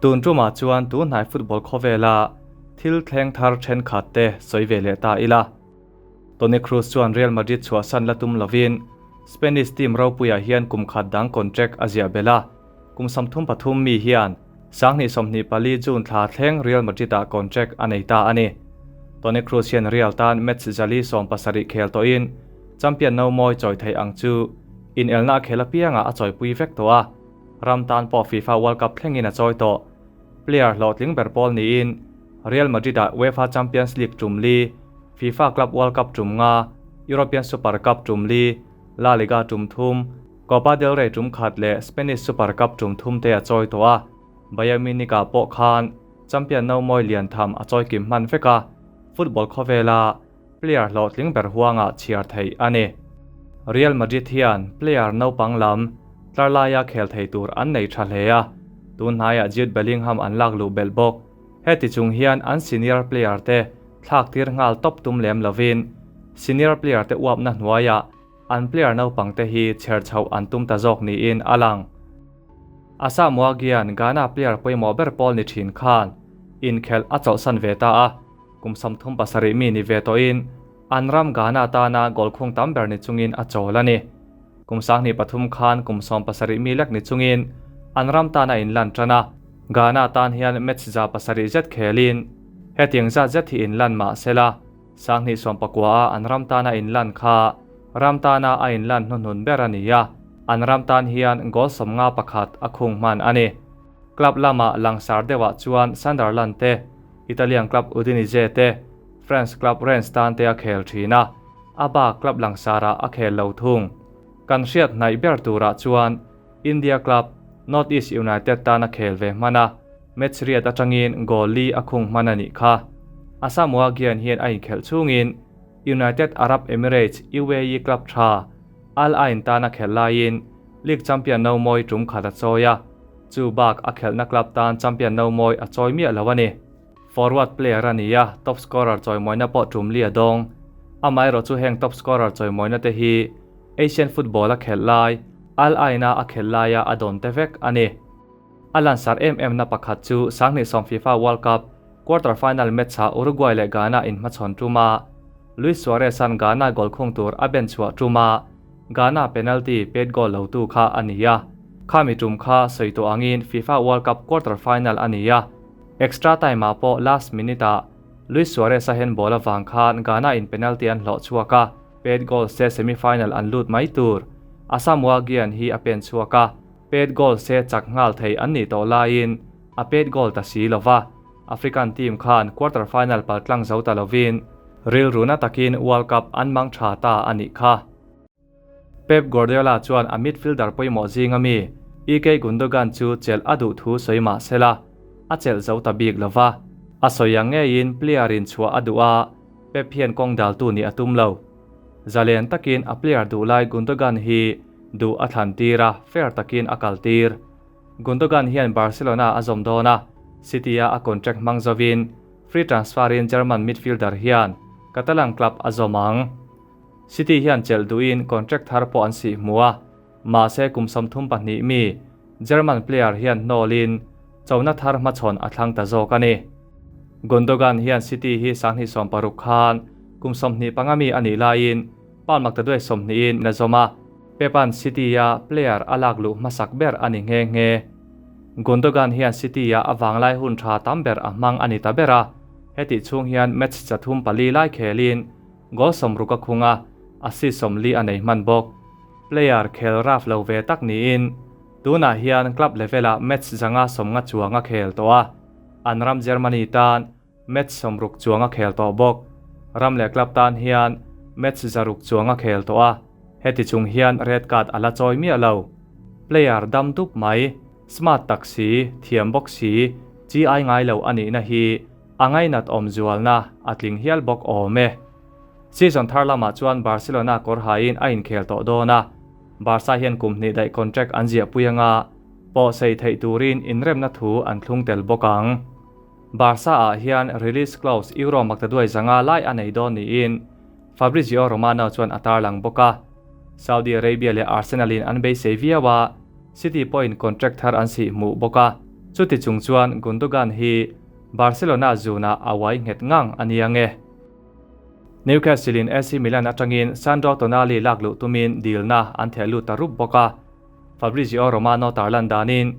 Tun tumah chuan tunhnai football khawvela thil thleng thar thenkhat te sawi ve leh ta ila. Toni Kroos chuan Real Madrid chhuahsan la tum lovin Spanish team ropuiah hian kum khat dang contract a ziah belh a, kum 33 mi hian 2024 June thla thleng Real Madrid-ah contract a nei ta a ni. Toni Kroos hian Real tan match 170 khel tawhin champion no mawi chawi theih ang chu inelna a khel apiangah a chawipui vek tawh a, ram tan pawh FIFA World Cup thlengin a chawi tawh. Player hlawhtling ber pawl niin Real Madrid-ah UEFA Champions League tum li, FIFA Club World Cup tum nga, European Super Cup tum li, La Liga tum thum, Copa del Rey tum khat leh Spanish Super Cup tum thum te a chawi tawh a. Bayern Munich-ah pawh khan champion no mawi lian tham a chawi kim hman vek a, football khawvela player hlawhtling ber huangah chhiar theih a ni. Real Madrid hian player naupang lam tlar laia khel thei tur an nei tha hle a, tun hnaiah Jude Bellingham an lak luh belh bawk. Heti chung hian an senior player te thlak tir nghal tawp tum lem lovin senior player te uapna hnuaiah an player naupang te hi chher chhoh an tum ta zawk niin a lang. Asamoah Gyan Ghana player pawimawh ber pawl ni thin khan inkhelh a chawlhsan ve ta a, kum 37 mi ni ve tawhin an ram Ghana tana goal khung tam ber ni chungin a chawl a ni. Kum 23 khan kum 17 mi lek ni chungin an ram tana inlan tan a, Ghana tan hian match 700 zet khelin hetiang zat zet hi inlan mah sela 2019 a an ram tana inlan kha ram tana a inlan hnuhnun ber a ni a, an ram tan hian goal 51 a khung hman a ni. Club lama langsar deuhah chuan Sunderland te, Italian club Udinese te, France club Rennes tan te a khel thin a, a bak club langsarah a khel lo thung. Kan hriat hnaih ber turah chuan India club North East United tan a khel ve hman a, match riat atangin goal li a khung hman a nih kha. Asamoah Gyan hian a inkhelh chungin United Arab Emirates UAE club tha Al Ain tan a khelh laiin League champion no mawi tum khat a chawi a, chu bak a khelhna club tan champion no mawi a chawi miah lo a ni. Forward player a ni a, top scorer chawimawina pawh tum li a dawng. Amaherawh chu heng top scorer chawimawina te hi Asian football a khelh lai, Al Ain-a a khelh laia a dawn te vek a ni. A lansar em em na pakhat chu 2010 FIFA World Cup quarter final match-ah Uruguay leh Ghana inhmachhawn tuma Luis Suarez-a'n Ghana goal khung tur a ben chhuah tuma Ghana penalty pet goal lo tu kha a ni a. Khami tum kha sawi tawh angin FIFA World Cup quarter final a ni a, extra time-ah pawh last minute-ah Luis Suarez-a handball avang khan Ghana in penalty an hlawh chhuak a, pet goal se semi final an lut mai tur. Asamoah Gyan hi a pen chhuak a, pet goal se chak nghal thei an nih tawh laiin a pet goal ta si lova, African team khan quarter final paltlang zo ta lovin rilruna takin World Cup an mang tha ta a nih kha. Pep Guardiola chuan a midfielder pawimawh zinga mi Ilkay Gundogan chu chelh a duh thu sawi mah sela, a chelh zo ta bik lova, a sawi ang ngeiin player in chhuah a duh a, Pep hian kawng daltu nih a tum lo. Zalen takin a player duh lai Gundogan hi duh a thlan tir a, fair takin a kal tir. Gundogan hian Barcelona a zawm dawn a, City-a a contract hmang zovin free transfer-in German midfielder hian Catalan club a zawm ang. City hian chelh duhin contract thar pawh an sih hmu a, mahse kum 32 mi German player hian hnawlin chona thar hmachhawn a thlang ta zawk a ni. Gundogan hian City hi 2016 khan kum 25 mi a nih laiin pound maktaduai 20 in a zawm a, Pepan City-a player a lak luh hmasak ber a ni nghe nghe. Gundogan hian City-a a vanglai hun tha tam ber a hmang a ni ta ber a, heti chhung hian match 34 lai khelin goal 60 a khung a, assist 40 a nei hman bawk. Player khel raf lo ve tak niin tunah hian club level-ah match 150 chuang a khel tawh a, an ram Germany tan match 60 chuang a khel tawh bawk. Ram leh club tan hian match 600 chuang a khel tawh a, heti chung hian red card a la chawi miah lo. Player dam dup mai, smart tak si, thiam bawk si, chi ai ngai lo a nihna hi a ngainat awm zualna a tling hial bawk awm e. Season thar lamah chuan Barcelona kawr hain a inkhel tawh dawn a, Barca hian kum hnih daih contract an ziah pui anga pawh sei theih turin inremna thu an thlung tel bawk ang. Barca ah hian release clause euro maktaduai 500 lai a nei dawn niin Fabrizio Romano chuan a tarlang bawk a. Saudi Arabia leh Arsenal in an beisei viau a, City pawhin contract thar an sih hmuh bawk a. Chuti chung chuan Gundogan hi Barcelona zunah a uai nghet ngang a nia nge. Newcastle in AC Milan atangin Sandro Tonali lak luh tumin dilna an theh lut ta rup bawk a, Fabrizio Romano tarlan danin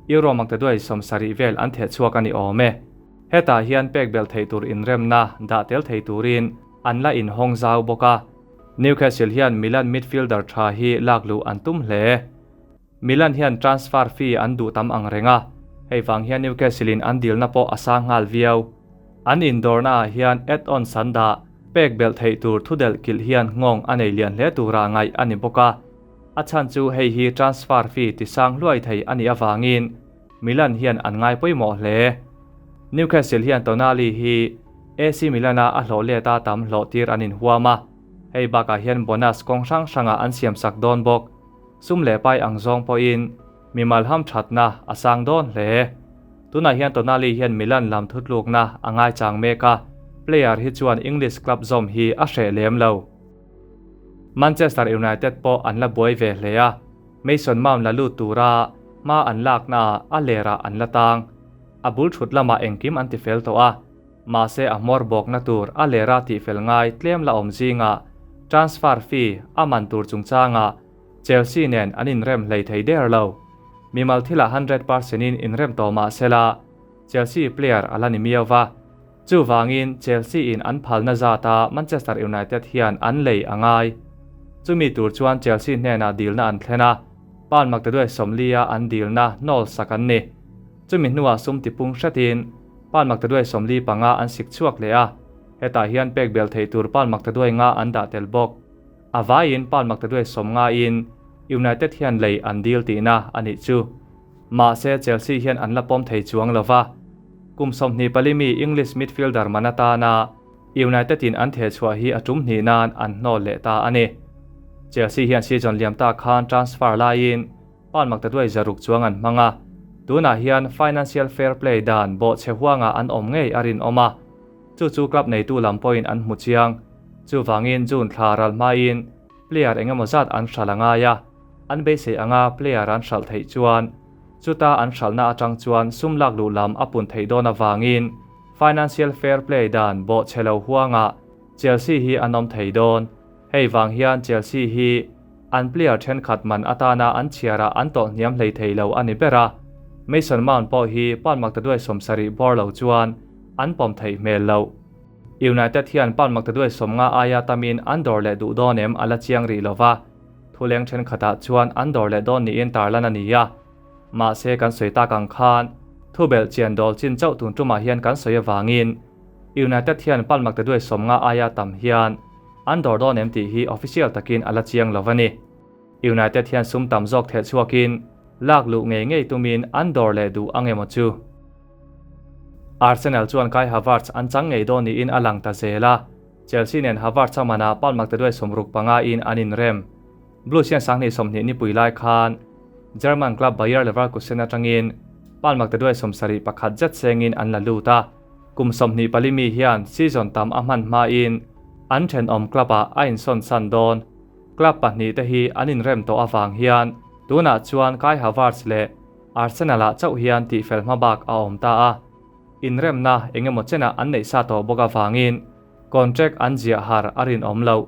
Euro maktaduai 70 vel an theh chhuak a ni awm e. Hetah hian pek belh theih tur inremna dah tel thei turin an la inhawng zau bawk a, Newcastle hian Milan midfielder tha hi lak luh an tum hle. Milan hian transfer fee an duh tam ang reng a, hei vang hian Newcastle in an dilna pawh a sang nghal viau. An indawrna ah hian add-on san dah pek belh theih tur thudelh kilh hian nghawng a nei lian hle tura ngaih a ni bawk a. A chhan chu hei hi transfer fee ti sang hluai thei a nih avangin Milan hian an ngai pawimawh hle. Newcastle hian Tonali hi AC Milan-a a hlawh let a tam hlawh tir an inhuam a, hei bakah hian bonus kawng hrang hrangah an siamsak dawn bawk. Sum leh pai ang zawng pawhin mimal ham thatna a sang dawn hle. Tunah hian Tonali hian Milan lam thutlukna a ngaichang mek a, player hi chuan English club zawm hi a hreh lem lo. Manchester United pawh an la buai ve hle a, Mason Mount la lut tura hma an laknaah a lerah an la tang. A bul thut lamah engkim an tifel tawh a, mahse a hmawr bawkna tur a lera tihfel ngai tlem la awm zingah transfer fee a man tur chungchangah Chelsea nen an inrem hlei thei der lo. Mimal thilah 100% in inrem tawh mah sela Chelsea player a la ni miau va. Chuvangin Chelsea in an phalna zata Manchester United hian an lei a ngai. Chumi tur chuan Chelsea hnenah dilna an thlen a, pound maktaduai 40 a an dilna hnawl sak an ni. Chumi hnuah sum tipung hretin pound maktaduai 45 an sik chhuak leh a, hetah hian pek bel theih tur pound maktaduai nga an dah tel bawk. A vaiin pound maktaduai 50 in United hian lei an dil tihna a nih chu. Mahse Chelsea hian an la pawm thei chuang lova. Kum 24 mi English midfielder man atana United in an theh chhuah hi a tum hnih nan an hnawl leh ta a ni. Chelsea hian season liam ta khan transfer laiin pound maktaduai 600 chuang an hmang a, tunah hian financial fair play dan bawhchhe huangah an awm ngei a rinawm a, chu chu club neitu lam pawhin an hmu chiang. Chuvangin June thla ral hmain player engemaw zat an hral a ngai a, an beisei anga player an hralh theih chuan chuta an hralhna atang chuan sum lak luh lam a pun theih dawn avangin financial fair play dan bawhchhe lo huangah Chelsea hi an awm thei dawn. Hei vang hian Chelsea hi an player thenkhat man atana an chhiarah an tawlh hniam hlei thei lo a ni ber a, Mason Mount pawh hi pound maktaduai 70 bawr lo chuan an pawm theih hmel loh. United hian pound maktaduai 50 aia tamin an dawr leh duh dawn em a la chiang rih lova, thuleng thenkhatah chuan an dawr leh dawn niin tarlan a ni a. Mahse kan sawi tak ang khan thubelh chian dawl chin chauh tun tumah hian kan sawi avangin United hian pound maktaduai 50 aia tam hian an dawr dawn em tih hi official takin a la chiang lo a ni. United hian sum tam zawk theh chhuakin lak luh ngei ngei tumin an dawr leh duh ang emaw chu. Arsenal chuan Kai Havertz an chang ngei dawn niin a lang ta zel a, Chelsea nen Havertz a manah pound maktaduai 65 in an inrem. Blues hian 2020 nipui lai khan German club Bayer Leverkusen atangin pound maktaduai 71 zet sengin an la lut a, kum 24 mi hian season tam a hman hmain an thenawm club-ah a insawn san dawn. Club pahnih te hi an inrem tawh avang hian tunah chuan Kai Havertz leh Arsenal-ah chauh hian tihfel hma bak a awm ta a, inremna engemaw chenah an neih sa tawh bawk avangin contract an ziah har a rinawm loh.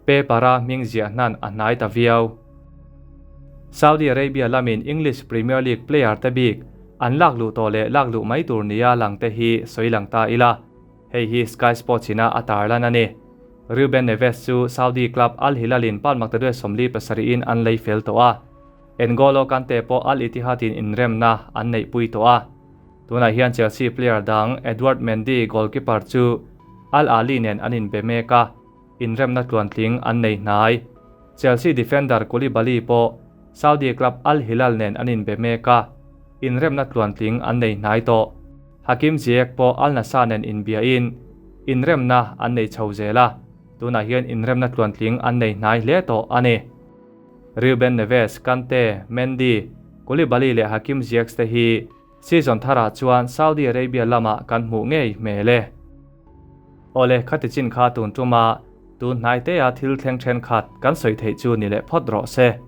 Paper-a hming ziah hnan a hnai ta viau. Saudi Arabia lamin English Premier League player te bik an lak luh tawh leh lak luh mai tur nia lang te hi sawi lang ta ila, hei hi Sky Sports ina a tarlan a ni. Ruben Neves chu Saudi club Al Hilal in pound maktaduai 47 in an lei fel tawh a, N'Golo Kante pawh Al Ittihad in inremna an neihpui tawh a. Tunah hian Chelsea player dang Edouard Mendy goalkeeper chu Al Ahly nen an inbe mek a, inremna tluantling an nei hnai. Chelsea defender Koulibaly pawh Saudi club Al Hilal nen an inbe mek a, inremna tluantling an nei hnai tawh. Hakim Ziyech pawh Al Nassr nen inbiain inremna an nei chho zel a, tunah hian inremna tluantling an nei hnai hle tawh a ni. Ruben Neves, Kante, Mendy, Koulibaly leh Hakim Ziyech te hi season tharah chuan Saudi Arabia lamah kan hmuh ngei hmel e. Awle, khati chin kha tun tuma tun hnai tea thil thleng thenkhat kan sawi theih chu ni leh phawt rawh se.